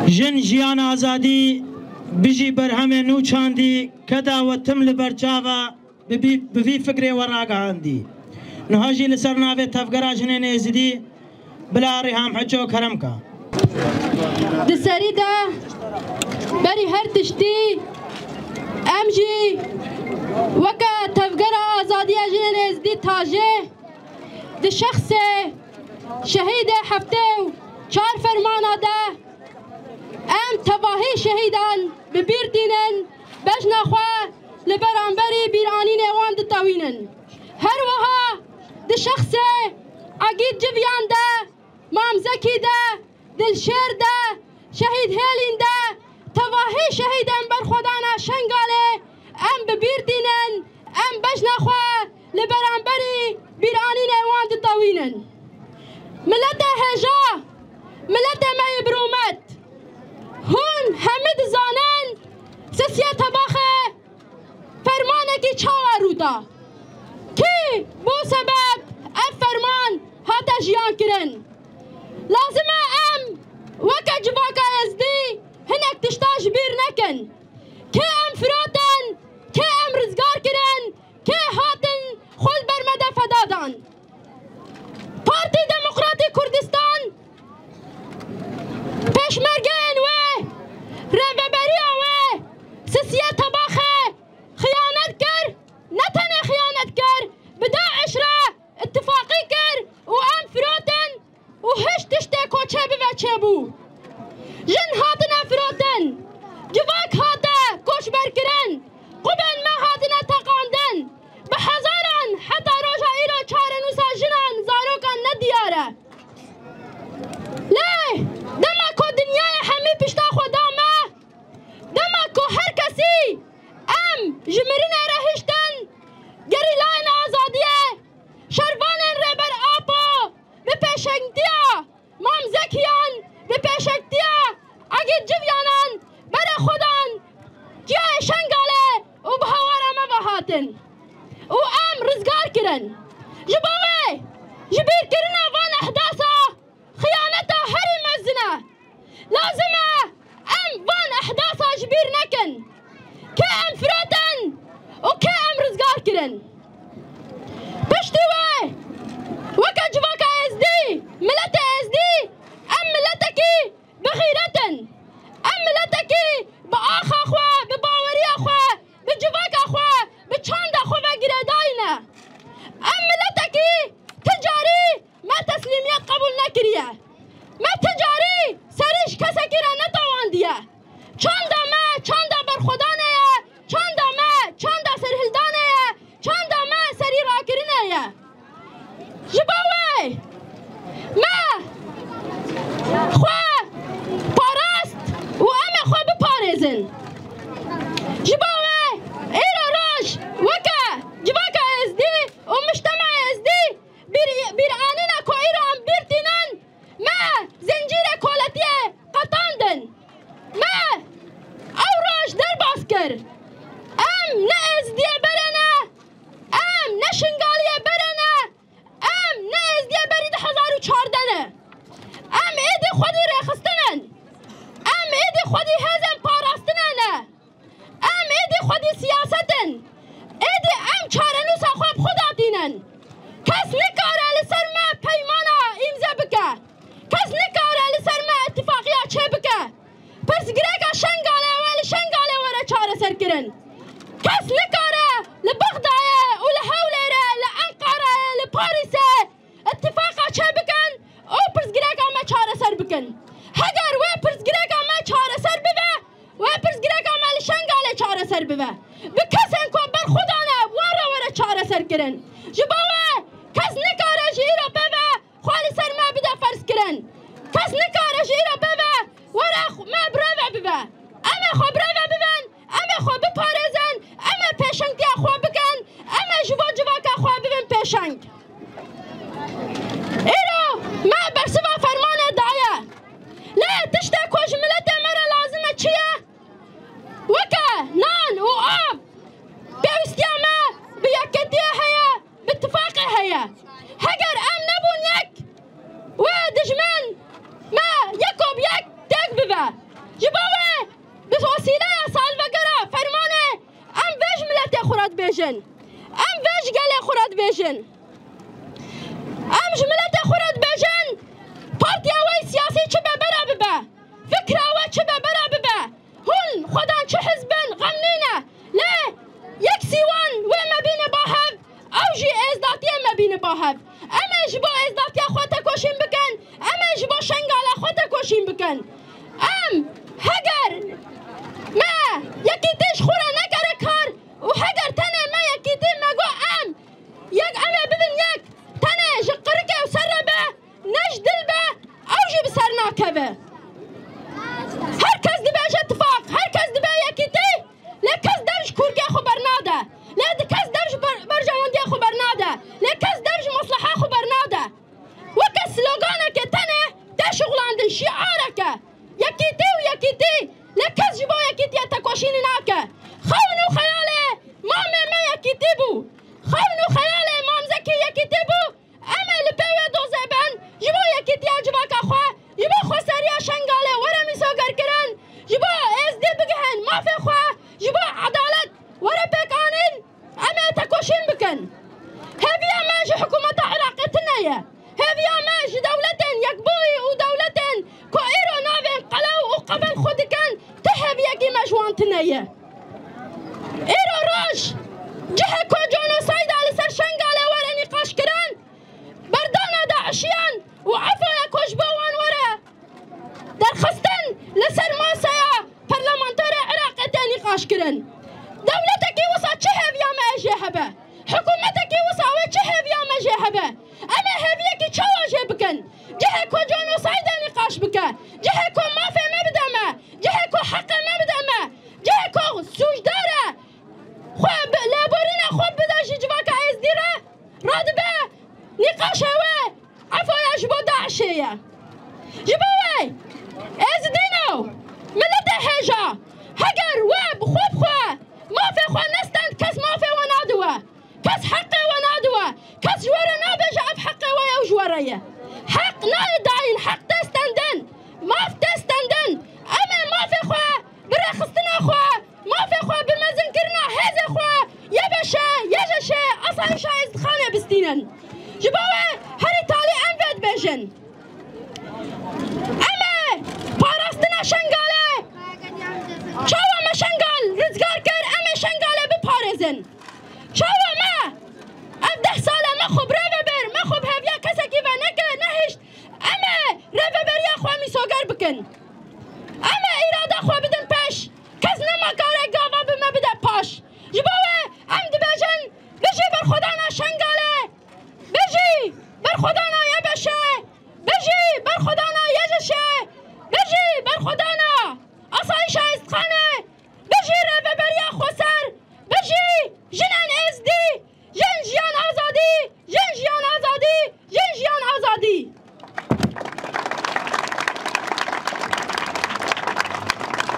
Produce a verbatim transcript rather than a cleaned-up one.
Jin, jiyan, azadî, bijî berhemê nû çandî, keda we tim li ber çava, bi bî-, bi vî fikrê we ragihandî. Niha jî li ser navê Tevgera Jinên Êzidî, bila Rîham Hiço kerem ka. Di serî de berî her tiştî em jî weke Tevgera Azadiya Jinên Êzidî Tajê di şexsê şehîdê heftê û çar fermana de em tevahî şehîdan bi bîr tînin, bejna xwe li beramberî bîranînê wan ditewînin. Her wiha di şexsê Egîd Civyan de, Mam Zekî de, Dilşêr de, Şehîd Hêlîn de, tevahî şehîdên berxwedana Şengalê em bi bîr tînin, em bejna xwe li beramberî bîranînê wan ditewînin. Miletê hêja, miletê me yê birûmet, hûn hemî dizanin sisiyê Tebaxê fermanekî çawa rû da? Kî bû sebeb ev ferman hate jiyan kirin? Lazim e em weke civaka Êzdî hinek tişta ji bîr nekin. Kê em firotin, kê em rizgar kirin, kê hatin xwe li ber me de feda dan? Partî Demokratîk Kurdistan, pêşmergeyên wê, rêveberiya wê sisiyê Tebaxê xiyanet kir, ne tenê xiyanet kir, bi DAIŞ re îttifaqî kir û em firotin û hiç tiştê ku çêbibe çêbû. Jin hatine firotin, civak hate koçberkirin, qubên me hatine teqandin. Bi hezaran heta roja îro çarenûsa jinan, zarokan ne diyar e. Lê dema ku dinyayê hemî pişta xwe da me, dema ku her kesî em ji mirinê re hiştin, gerîlayên azadiyê, şervanên Rêber Apo bi pêşengtiya Mam Zekiyan, bi pêşengtiya Egîd Civyanan berê xwe dan çiyayê Şengalê û bi hawara me ve hatin û em rizgar kirin. Ji bo wê ji bîrkirina van ehdasa xiyaneta herî mezin e. Lazim e em van ehdasa ji bîr nekin. Kê em firotin û kê em rizgar kirin. Piştî wê weke civaka Êzdî, miletê Êzdî, em miletekî bi xîret in. Em miletekî bi axa xwe, bi baweriya xwe, bi civaka xwe, bi çanda xwe ve girêdayî ne. Em miletekî ti carî me teslîmiyet qebûl nekiriye. Me ti carî serî ji kesekî re netewandiye. Çanda me çanda berxwedanê ye, çanda me çanda serhildanê ye, çanda me serî rakirinê ye. Ji bo wê me xwe parast û em ê xwe biparêzin. Ji bo wê îro roj weke civaka Êzdî û mujtema Êzdî bîr-, bîranîna ku îro em bîr tînin, me zincîrê koletiyê qetandin. Me ew roj derbas kir. Em ne Êzdiyê berê ne, em ne Şingaliyê berê ne, em ne Êzdiyê berî du hezar û çardeh ne. Em êdî xwedî rêxistin in. Em êdî xwedî hêzên parastinê ne. Em êdî xwedî siyaset in. Êdî em çarenûsa xwe bi xwe datînin. Kes nikare li ser me peymana îmze bike. Kes nikare li ser me îtifaqiya çêbike. Pirsgirêka Şengalê wê li Şengalê were çareserkirin. Kes nikare li Bexdayê û li Hewlêrê, li Enqereyê, li Parîsê îtifaqa çêbikin û pirsgirêka me çareser bikin. Heger wê pirsgirêka me çareser bibe, wê pirsgirêka me li Şengalê çareser bibe. Bi kesên ku berxwe dane, wan re were çareser kirin. Ji bo wê kes nikare ji îro pê ve xwe li ser me bide ferzkirin. Kes nikare ji îro pê ve were xw-, me birêve bibe. Em ê xwe birêve bibin, em ê xwe biparêzin, em ê pêşengtiya xwe bikin, em ê ji bo civaka xwe bibin pêşeng. Îro me bersiva fermanê daye. Lê tiştê ku ji miletê me re lazim e çi ye? Weke nan û av, pêwîstiya me bi yeketiyê heye, bi tifaq Ji bo wê bi wesîleya salvegera fermanê em vê ji miletê xwe re dibêjin. Em vê ji gelê xwe re dibêjin. Em ji miletê xwe re dibêjin, partiya we siyasî çi be bera bibe, fikra we çi be bera bibe. Hûn xwedan çi hizb in, xem nîne. Lê yek sîwan wê me bîne ba hev, ew jî êzdatiyê me bîne ba hev. Em ê ji bo êzdatiya xwe tekoşîn bikin, em ê ji bo Şengala xwe tekoşîn bikin. Em, heger me yekîtî ji xwe re nekere kar û heger tenê me yekîtî me got em yek, em ê bibin yek, tenê ji qirikê û ser re be, ne ji dil be, ew jî bi ser nakeve. Her kes dibêje tifaq, her kes dibe yekîtî, lê kes dev ji kûrkê xwe bernade. Lê di kes dev ji ber-, berjewendiyê xwe bernade. Lê kes dev ji mesleha xwe bernade. Weke sloganeke tenê tê şixulandin, şiareke. Yekîtî û yekîtî. Lê kes ji bo yekîtiya tekoşînê nake. Xewn û xeyalê mamê me yekîtî bû. Xewn û xeyalê Mam Zekî yekîtî bû. Em ê li pê wê dozê bin, ji bo yekîtiya civaka xwe, ji bo xweseriya Şengalê were mîsogerkirin, ji bo êzdî bigihin mafê xwe, ji bo edalet were pêkanîn, em ê tekoşîn bikin. Hêviya me ji hikûmeta Iraqê tune ye. Hêviya me ji dewletên yekbûyî û dewletên ku îro navên qelew û qebel xwe dikin, ti hêviyekî me ji wan tune ye. Îro roj cihê ku jenosayda li ser Şengalê were nîqaşkirin, berdana DAIŞiyan û efaya ku ji bo wan were derxistin li ser masaya parlamenterê Iraqê tê nîqaşkirin. Dewletekî wisa çi hêviya me jê hebe? Hikûmetekî wisa wê çi hêviya me jê hebe? Em ê hêviyekî çawa jê bikin? Cihê ku jenosaydê nîqaş bike, cihê ku mafê me bide me, cihê ku heqê me bide me, cihê ku sûcdar e, xwe bi, lêborîna xwe bide ji civaka Êzdî re, radibe nîqaşê wê efaya ji bo DAIŞê ye. Ji bo wê Êzidîno, miletê hêja, heger we bi xwe bi xwe mafê xwe nestend, kes mafê we nadiwe. Kes heqê we nadiwe. Kes ji we re nabêje ev heqê we ye û ji we re ye. Heq nayê dayîn, heq tê stendin. Maf tê stendin. Em ê mafê xwe bi rêxistina xwe, mafê xwe bi mezinkirina hêzê xwe, YBŞ, YJŞ, Asayîşa Êzdixanê bistînin. Ji bo wê herî talî em vê dibêjin. Em ê parastina Şengalê, çawa me Şengal rizgar kir, em ê Şengalê biparêzin. Çawa me ev deh sal e me xwe bi rêvebir, me xwe bi hêviya kesekî ve neke, nehişt, em ê rêveberiya xwe mîsoger bikin. Em ê îrada xwe bidin.